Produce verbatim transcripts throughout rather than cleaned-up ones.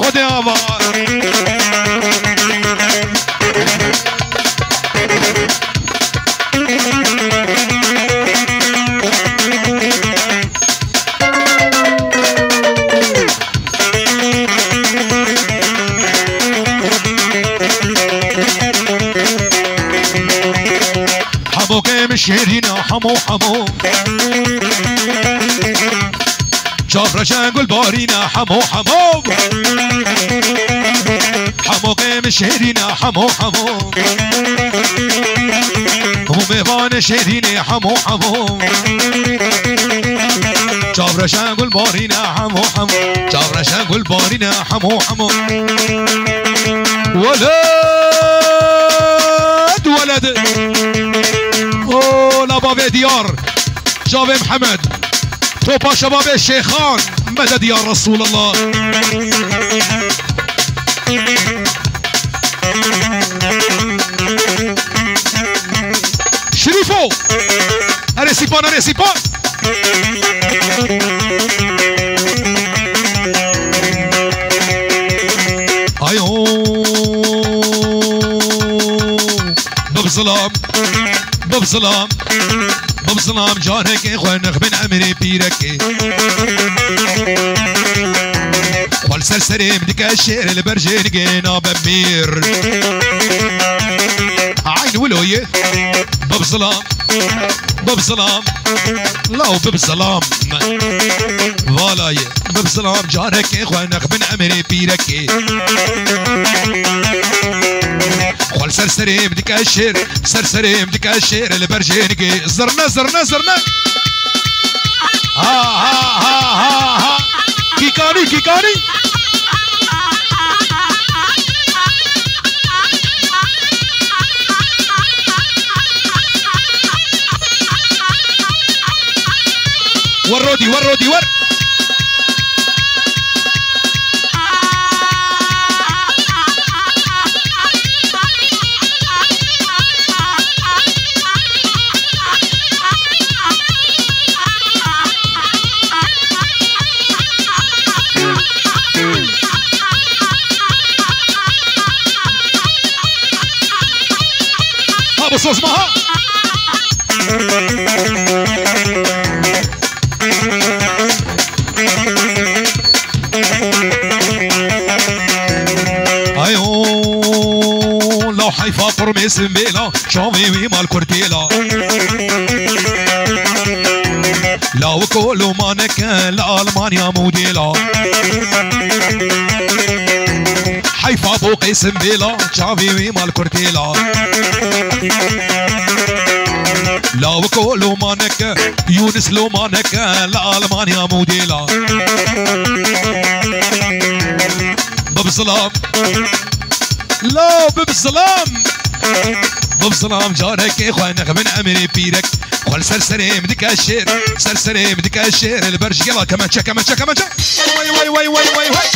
Xwedê ava. Hemo ke min şêrîne, hemo, hemo. Çavreşen gul barîne, hemo, hemo. Hemo ke min şêrîne, hemo, hemo. Hemû mêvanê şêrînê, hemo, hemo. Çavreşen gul barîne, hemo, hemo. Çavreşen gul barîne, hemo, hemo. Weled, weled. O, la bavê diyar. Çavê Mihemed. Topa şebabê Şêxan. Meded ya Resulallah. Şerîfo. Erê sîpan, erê sîpan. Ayo. Bib zilam, bib zilam, bib zilam, carekê xwe nexbin emrê pîrekê. Xwe li ser serê min dike şêr, li ber jêrgê nabe mîr. Eyn wilo ye. Bib zilam, bib zilam, law bib zilam. Vala ye. Bib zilam, carekê xwe nexbin emrê pîrekê. Xwe li ser serê min dike şêr, ser serê min dike şêr, li ber jêrgê. Zirne, zirne, zirne. Ha, ha, ha, ha, ha. Kîkanî, kîkanî. Wer rodî, wer rodî, wer. Ha, bi soz me ha. Ayo, la heyfa qurmê simbêla, çavê wî mal kurtêla. Lawiko lomaneke li Almanya modêla. Heyfa bo qêsim bêla, çavê wê mal kurtêla. Lawiko lomaneke, Yûnis lomaneke, li Almanya modêla. Bib zilam. Law bib zilam. Bib zilam carekê xwe nexbin emrê pîrek. Xwe li ser serê min dike şêr, ser serê min dike şêr. Li ber jî gela kemençe, kemençe, kemençe. Way, way, way, way, way, way.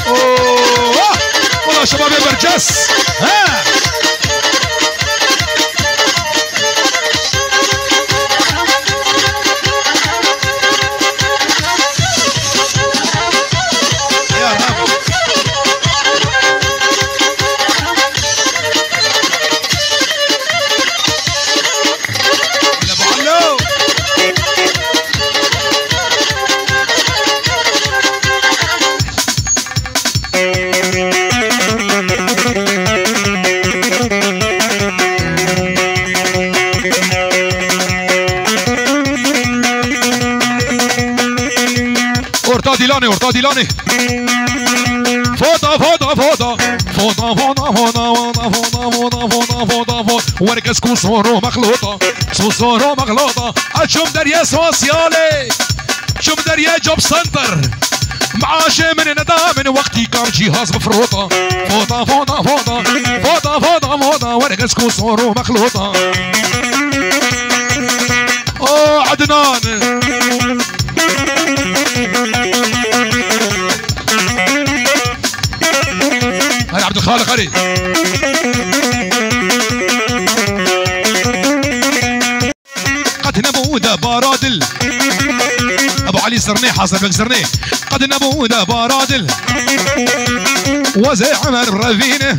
Oh, wala şebabê berces. He. Orta Dîlanê, orta Dîlanê. Foda, foda, foda. Foda, foda, foda, foda, foda, foda, foda, foda, foda. Werges ku soro mexlota. Su soro mexlota. Açım derye sosyale. Çim derye job center. Maaşê min neda min wextî kam cîhaz bifrota. Foda, foda, foda. Foda, foda, foda. Werges ku soro mexlota. O Ednan. Her Abdülhalik Arî. Qet nebû debara dil. Ebu Elî Zirnê hazir bek zirnê. Qed nebû de bara dil. Wezê Emer bi revîne.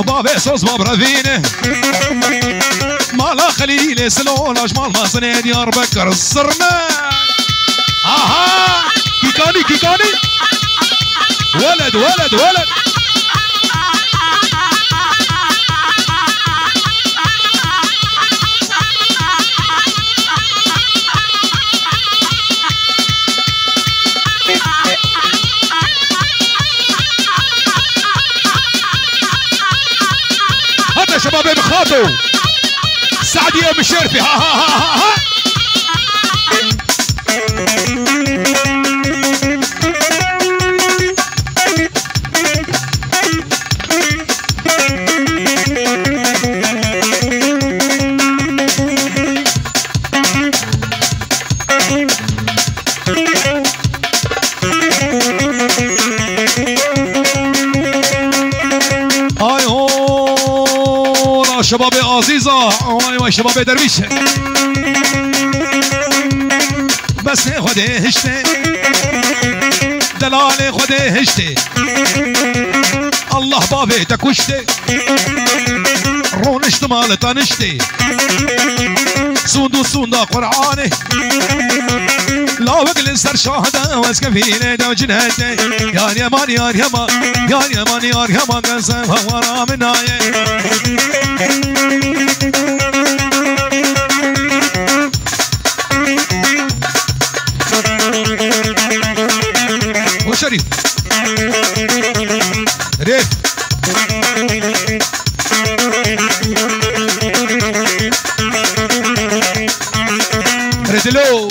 Bavê Soz ma bi revîne. Mala Xelîlê Silolaş mal mazinê Diyarbekir zirne. Aha! Kîkanî, kîkanî. Weled, weled, weled. Hadi şebabê bi xato. Sadiye bi şerfî. Ha, ha, ha, ha, ha. Ay ho, la şebabê Azîza, ay vay şebabê Dervîş. Besê Xwedê hiştê, delalê Xwedê hiştê. Allah bavê te kuştê. Roniştime li te niştê. Sûnd û sûnda Qur'anê. Lawik li ser şahda wezkefî lê dew cinetê. Yar yeman, yar yeman, yar yeman, yar yeman, ben sen hawara min nayê. O Şerîf. Rê. Redilo.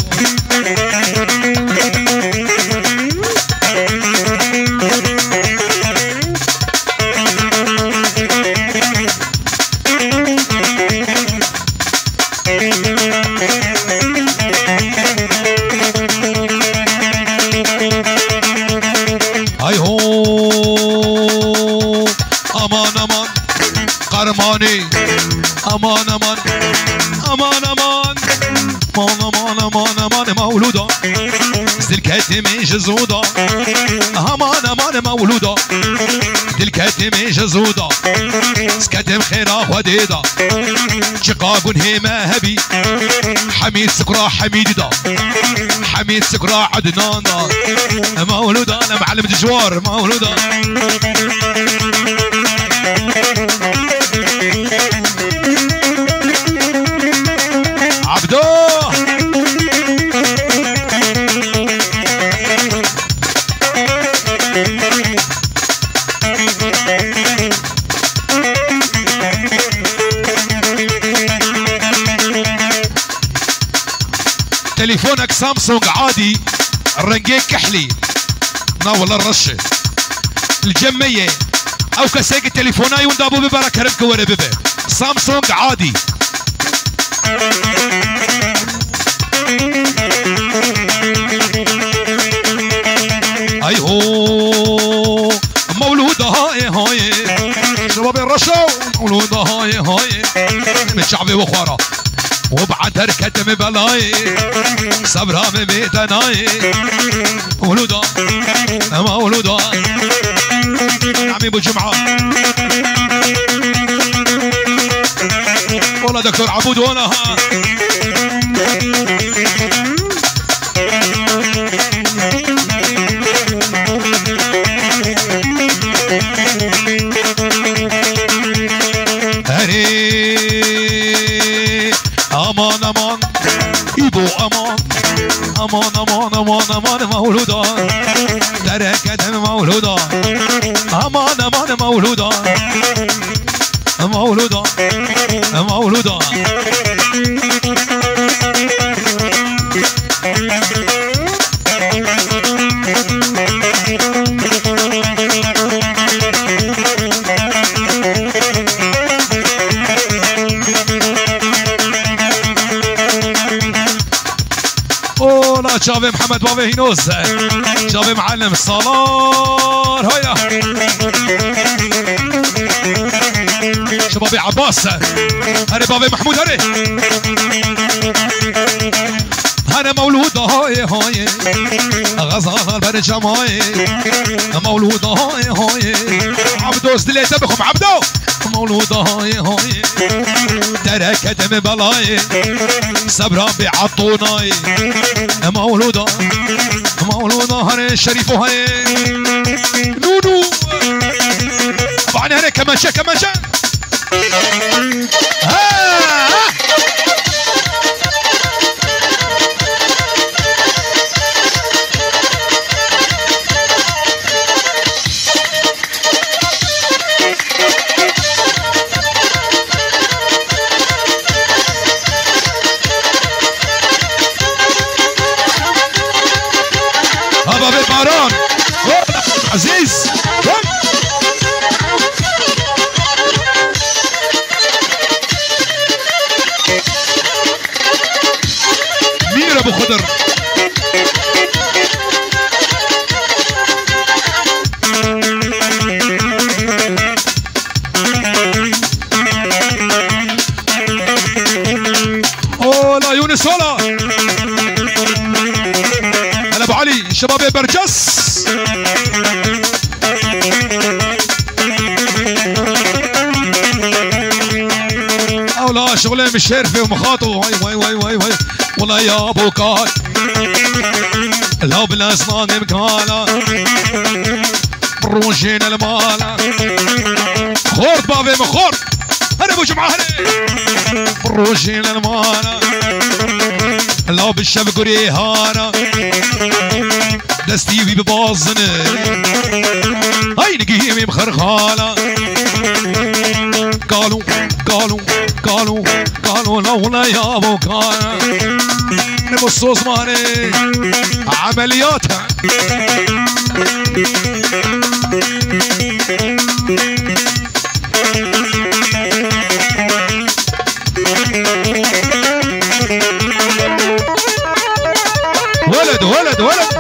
Ay ho! Aman, aman, Qarmanî. Aman, aman, aman, aman. Aman, aman, aman, aman, Mewlûda. Zilketî min ji zûda. Aman, aman, Mewlûda. Dilketî min ji zûda. Sketim xêra Xwedê da. Çiqa gunhê me hebî. Hemîd sikra Hemîdî da. Hemîd sikra Ednan da. Mewlûda, le me'lim dijwar, Mewlûda. Abdo! Telefonek Samsung adî, rengê kehlî. Na wele reş e. Li cem me ye. Ew kesê ki telefonayê win dabû bibere, kerem ki were bibe. Samsung adî. Ay ho, Mewlûda hayê hayê. Şebabê reşo, Mewlûda hayê hayê. Min çavê we xwara. Û bad derketim belayê. Sebra min bê tenayê. Mewlûda, Mewlûda. Amî bu cuma. Wala Doktor Abûd wala ha. Herê, aman, aman, Îbo, aman. Aman, aman, aman, aman, Mewlûda. Dereketin Mewlûda. Aman, aman, Mewlûda. Mewlûda, Mewlûda. Ola çavê Mihemed bavê Hînoz. Çavê Miallim Salar, haya. Şebabê Abbas. Herê bavê Mehmûd, herê. Mewlûda hayê hayê, xezal ber çemayê. Mewlûda hayê hayê. Abdo, ez dilê te bixwim, Abdo. Mewlûda hayê hayê. Dereket mi belayê. Sebra bi atonayê. Mewlûda, mewlûda herê şerîfo herê. Nû, nû. Bane herê kemençe, kemençe. Hava ve baran. Aziz. Mîr Ebu Xidr. Ola Yunus, ola. Hele Ebu Elî, şebabê berces. Ola şixulê min şerfê û mixato. Vay, vay, vay, vay, vay. Ola ya bokay. La bila zmanê min kala. Rojên el mala. Xort bavê min, xort. Here bu cuma here. Rojên el mala. La bi şev gurê hara. Destî wî bi bazin. Hay nigî wî bi xirxala. Kalû, kalû, kalû, kalû, la wula ya bo kara. Ne bu sozmanê. Ameliyat. Weled, weled, weled.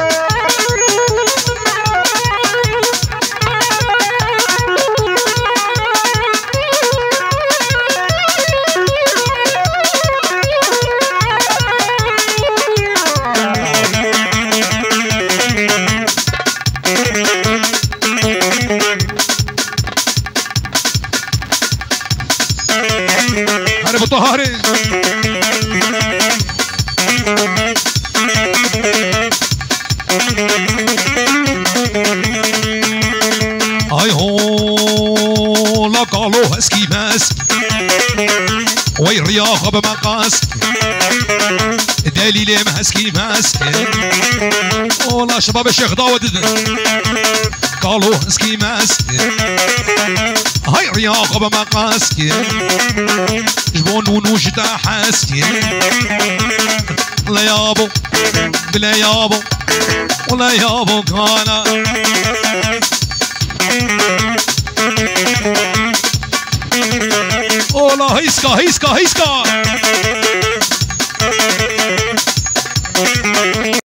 Here bu taharê. Ay ho, la kalo heskî mesk. Wey riya xwe bi me qas. Delîlê me heskî mesk. Ola şebabê Şêx Dawid didin. Kalo heskî mesk. Hay riya xwe bi me qas kir. Ji bo nûnû ji te hez kir. Le yabo, bile yabo, ule yabo kana. Ola hîska, hîska, hîska.